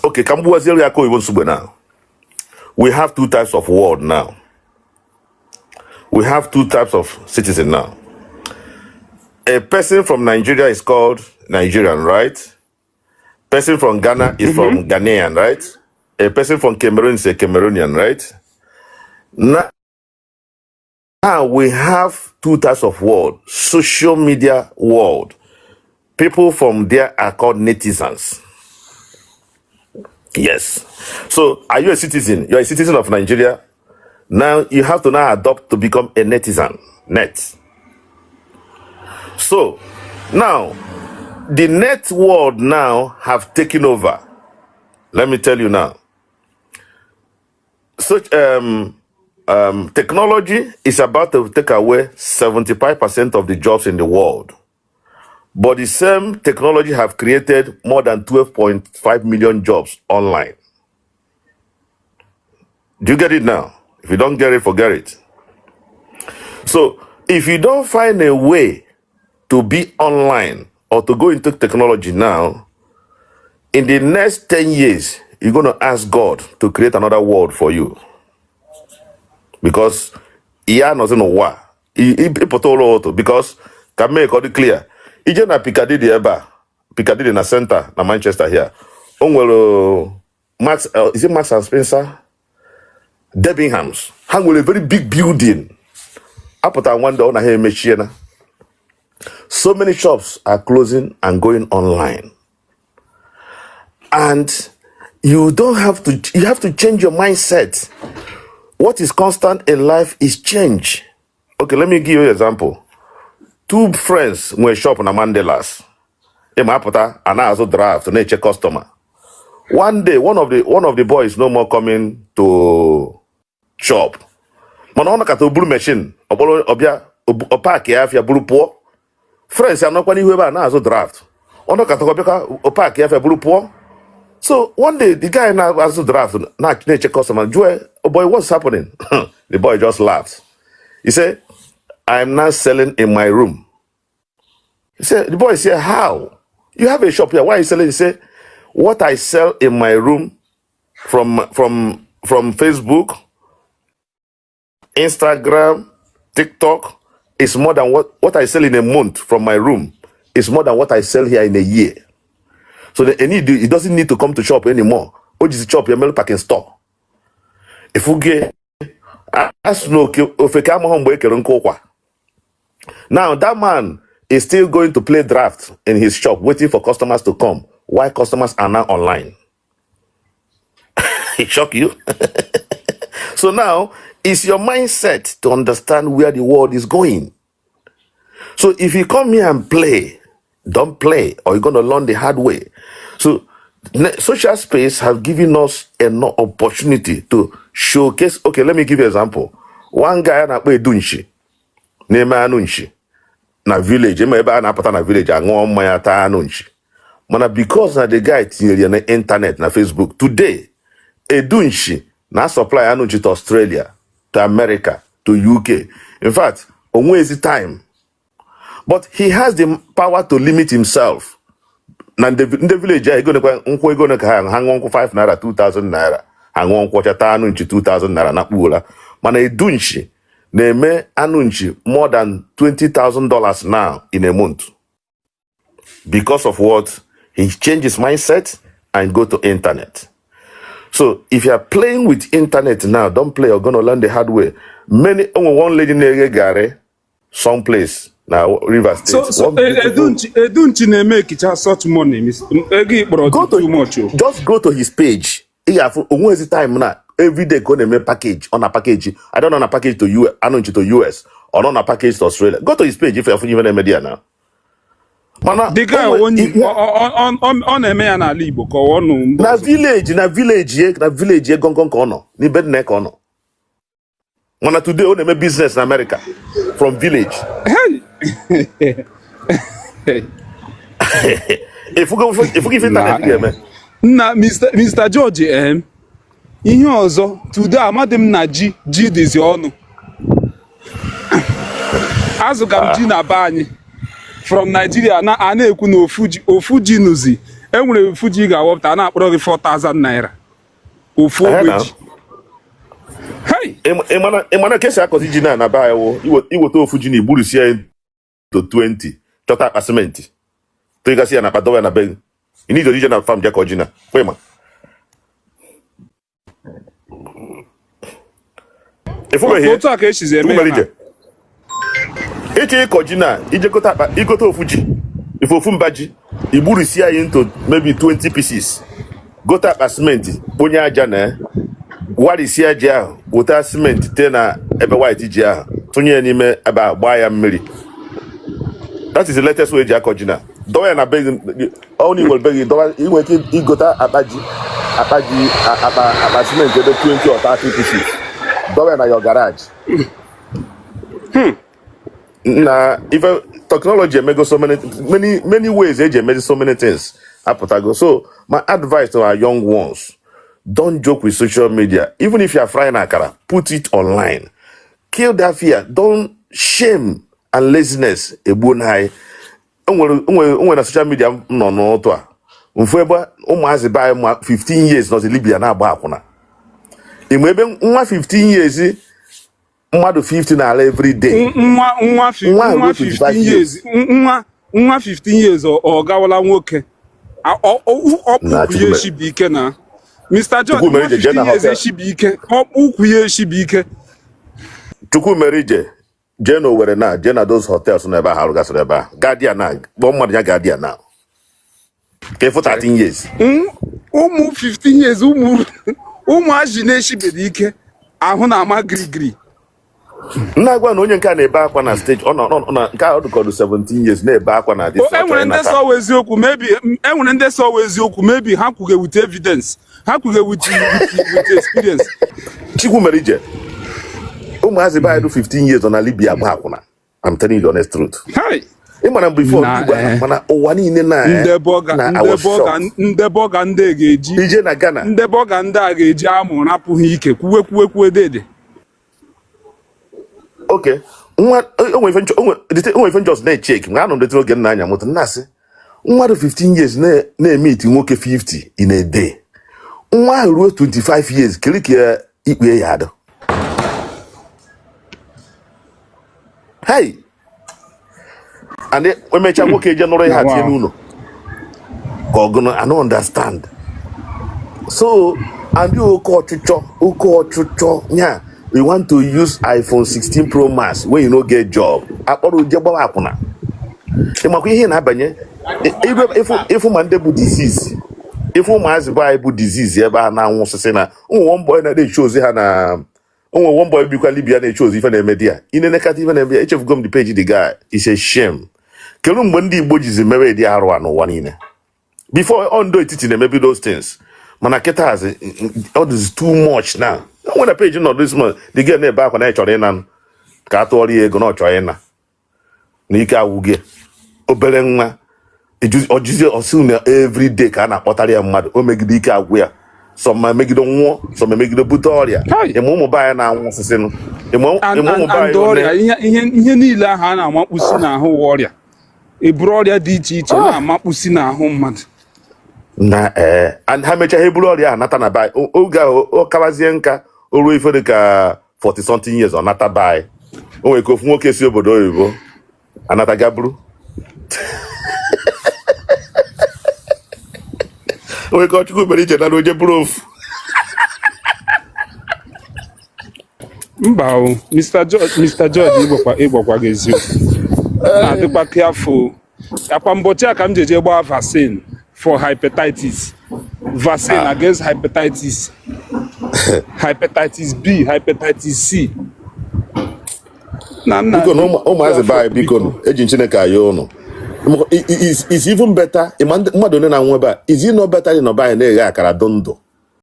Okay, ka m gbuwaziere ya aka oyibo nsogbe now. We have two types of world now. We have two types of citizen now. A person from Nigeria is called Nigerian, right? Person from Ghana is from Ghanaian, right? A person from Cameroon is a Cameroonian, right? Now we have two types of world. Social media world. People from there are called netizens. Yes. So are you a citizen? You're a citizen of Nigeria. Now you have to now adopt to become a netizen. Net. So now the net world now have taken over. Let me tell you now. Such technology is about to take away 75% of the jobs in the world. But the same technology have created more than 12.5 million jobs online. Do you get it now? If you don't get it, forget it. So if you don't find a way to be online or to go into technology now, in the next 10 years, you're going to ask God to create another world for you. Because ihe anọzi n'ụwa ịpụta ụlọ ụtụ, because ka mee ka ọ dị clear, ije na Piccadilly ebe a, Piccadilly na center na Manchester here, o nwere Max, is it Marks and Spencer, Debenhams. Ha nwere very big building. Apụta one day, ọ na ha emechiena. So many shops are closing and going online, and you don't have to, you have to change your mindset. What is constant in life is change. Okay, let me give you an example. Two friends nwere shop na Mandelas. Ịma apụta a na-azụ draft, na-eche customer. One day, one of the boys no more coming to shop, mana ọ nakọta o buru machine ọkpọrọ ọbịa, ọ pack ya afịa buru pụọ. Friends anọkwa n'ihu ebe a na-azụ draft. Ọ nọkọta ọbịakwa, ọ pack ya afịa buru pụọ. So one day, the guy na-azụ draft na-eche customer jụọ, "Oh boy, what's happening?" The boy just laughed. He said, "I'm now selling in my room." He said, the boy said, "How? You have a shop here. Why are you selling?" He said, "What I sell in my room from Facebook, Instagram, TikTok is more than what I sell in a month from my room is more than what I sell here in a year." So he doesn't need to come to shop anymore. O jizi shop ya mere packing store. Ifuge asụ na oke ofeke amaghị mgbe e kere nkụ ụkwa. Now that man is still going to play draft in his shop, waiting for customers to come, while customers are now online. It shock you? So now it's your mindset to understand where the world is going. So if you come here and play, don't play, or you're going to learn the hard way. So social space has given us an opportunity to showcase. Okay, let me give you an example. One guy a na-akpọ Edunchi na-eme anụ nchi na village, ema ebe a na-apụta na village aṅụọ mmanya, taa anụ nchi, mana because na the guy tinyere ya na internet, na Facebook, today Edunchi na supply anụ nchi to Australia, to America, to UK. In fact, onwezi time, but he has the power to limit himself. Na ndị village a, ego nekwa nkwụ, ego ne ka ha ṅụọ nkwụ 5 naira, 2000 naira. Ha ṅụọ nkwụ ọcha, taa anụ nchi 2000 naira na kpuola. Mana Edunchi na-eme anụ nchi more than $20,000 now in a month because of what he changed his mindset and go to internet. So if you are playing with internet now, don't play. You're gonna learn the hard way. Many only one lady na-eghe garri someplace na Rivers So State. so One beautiful Edunchi, Edunchi na-eme ekicha such money, ego ịkpọrọ Go dị to too much o. Just go to his page. Ị ga-afụ onwezi time na everyday ka ọ na-eme package. Ọ na package, I don't know, na package to US, anụ nchi to US, ọ nọ na package to Australia. Go to his page if you afụ ihe na-eme there now. Mana The guy o nwe onye ihe ọ na-eme ya n'ala Igbo ka ọ nọ mba na ọzọ? Village, na village ye, na village ye gọngọn ka ọ nọ, n'ibe nna ya ka ọ nọ. Mana today ọ na-eme business na America from village. Hey! Ifugo ife Na internet ga-eme. Nna Mr. George, ihe ọzọ today, amadị m na ji dịzi ọnụ. Azụga m ji na be anyị from Nigeria, na a na-ekwu na ofu ji nụzi Enwere ofu ji ị ga-awọpụta, a na-akpọrọ gị 4000 naira ofu Ehe ogbe na. ji. Hey! Ị mana ka esi akọzi ji na be anyị wụ iweta ofu ji na igburusie ya to 20, chọta akpa simenti tụgasị ya na akpa, dọwa ya na be gị. Ị need ije na farm jekọ ji na kwe ma ịfụbeghị. Otu a ka esizi eme ya Chukwumere na ije ịchọ ịkọ ji na ije gote akpa, igote ofu ji, ife ofu mba ji, igburusie ya into maybe 20 pieces, gote akpa simenti, kponye aja na ya, warisia ji ahụ, weta simenti tee na ebe white ji ahụ, tụnye ya n'ime ebe ahụ, gbaa ya mmiri. That is the latest way eji akọ ji na dọwa ya na be gị. Ọ na iwere be gị dọwa, ị nwere ike igote akpa ji, akpa ji, akpa akpa simenti ebe 20 or 30 pieces, dọwa ya na your garage. Na ife technology emego so many many many ways eji emezi so many things apụtago. So my advice to our young ones, don't joke with social media. Even if you are frying akara, put it online. Kill that fear. Don't shame and laziness egbuo na anyị. Enwere na social media m nọ n'ụtụ a mfu ebe ụmụazị be anyị ma 15 years nọzi Libya na-agba akwụna. Ịma ebe nwa 15 years mmadụ 50 na-ala every day? Nwa nwa Nwa ahụ nwa ruo 25 15 years, nwa 15 years, ọ gawala nwoke. Ọkpụ Na ụkwụ ya Chukwu eshibi ike na Mr. George. Chukwu Nwa mere ije jee na 15 years hotel. eshibi ike, ọkpụ ụkwụ ya eshibi ike. Chukwu mere ije jee na Owerri na jee na those hotels nọ ebe ahụ arụgasịrị ebe ahụ, gaa dia na kpọọ mmadụ ya gaa dia na ka ịfụ 13 years. Ụmụ 15 years, ụmụ ụmụazị na-eshibeghị ike, ahụ na-ama girigiri. Nna, agwa na onye nke a na-ebe akwa na stage, ọ nọ na nke ahụ dụkọdụ 17 years na-ebe akwa na this O ọ chọrọ enwere ndị ịnata. sọwa eziokwu, maybe enwere ndị sọwa eziokwu, maybe ha kwuge with evidence, ha kwuge with experience. Chukwu mere ije, ụmụazị be anyị dị 15 years nọ na Libya agba akwụna. I'm telling you the honest truth. Hey! Ị mara before Na ndị Igbo mana ụwa niile na ndị bọga na I ndị was bọga shocked. Ndị bọga ndị ga-eji Ije na Ghana. Ndị bọga ndị a ga-eji amụ rapụ ha ike kwuwe kwuwe kwuwe dede. Okay, nwa onwe ife onwe ife njọs na-echeki mgbe anọ m detụrụ oge m na-anya moto, na-asị nwa dị 15 years na-eme iti nwoke 50 in a day. Nwa ahụ ruo 25 years, kiri ka ikpe ya adụ. Hey, and emechaa nwoke eje nụrụ ihe a tinye n'ụlọ ka ọgụnụ. I no understand. So and oke ọchịchọ, oke ọchịchọ nya, you want to use iPhone 16 Pro Max when you no get job, akpọrọ uje gbawa akwụna. Ịmakwa ihe na-abanye ịfụ ma ndị bụ disease, ịfụ ụmụazị be anyị bụ disease ebe a na-anwụsịsị na ụmụ one boy na-eche ozi ha na onwe one boy bikwa Libya na-eche ozi ife na-eme di ya. Inenekata ife na-eme ya, echefugo m the page. The guy is a shame. Kedu mgbe ndị Igbo jizi mewe ịdị arụ a n'ụwa niile? Before, ọ ndo etiti na-emebi those things, mana kịta ọ dịzi too much now. O nwere page nọ this month, the girl na-ebe akwa na ịchọrọ ịna ka a tụọrọ ya ego na ọ chọrọ ịna na ike agwụghị. Obere nwa ọjụzie ọsị na every day ka a na-akpọtara ya mmadụ o megide ike agwụ ya, sọ ma megide nwụọ, sọ ma megide bute ọrịa. Hai! Ịma ụmụ be anyị na-anwụ osisi ịma and ịma ụmụ and be and anyị one ọrịa, ihe niile ahụ a na-amakpusi n'ahụ wụ ọrịa, eburu ọrịa dị iche iche na-amakpusi n'ahụ mmadụ. Na ee, and ha mechaa, ha eburu ọrịa ahụ nata na be anyị. Oge ahụ ọ kabazie nka, o ruo ife dị ka 40 something years, ọ nata be anyị. O nwere ka ofu nwoke si obodo oyibo anata gaburu. O nwere ka Chukwu mere iche nara oje buru ofu. Mba o, Mr. George, Mr. George, ịgbakwa gị eziokwu, na-adịkwa careful. Akwa mbọchị a ka m jeje gbaa vaccine for hepatitis, vaccine against hepatitis, hepatitis B, hepatitis C na nna. Biko na ụmụazị be anyị, biko nụ, eji m Chineke ayọ ụnụ. Is even better ịma mmadụ onye na-anwụ ebe a, is it not better ịnọ be anyị na-eghe akara dụ ndụ?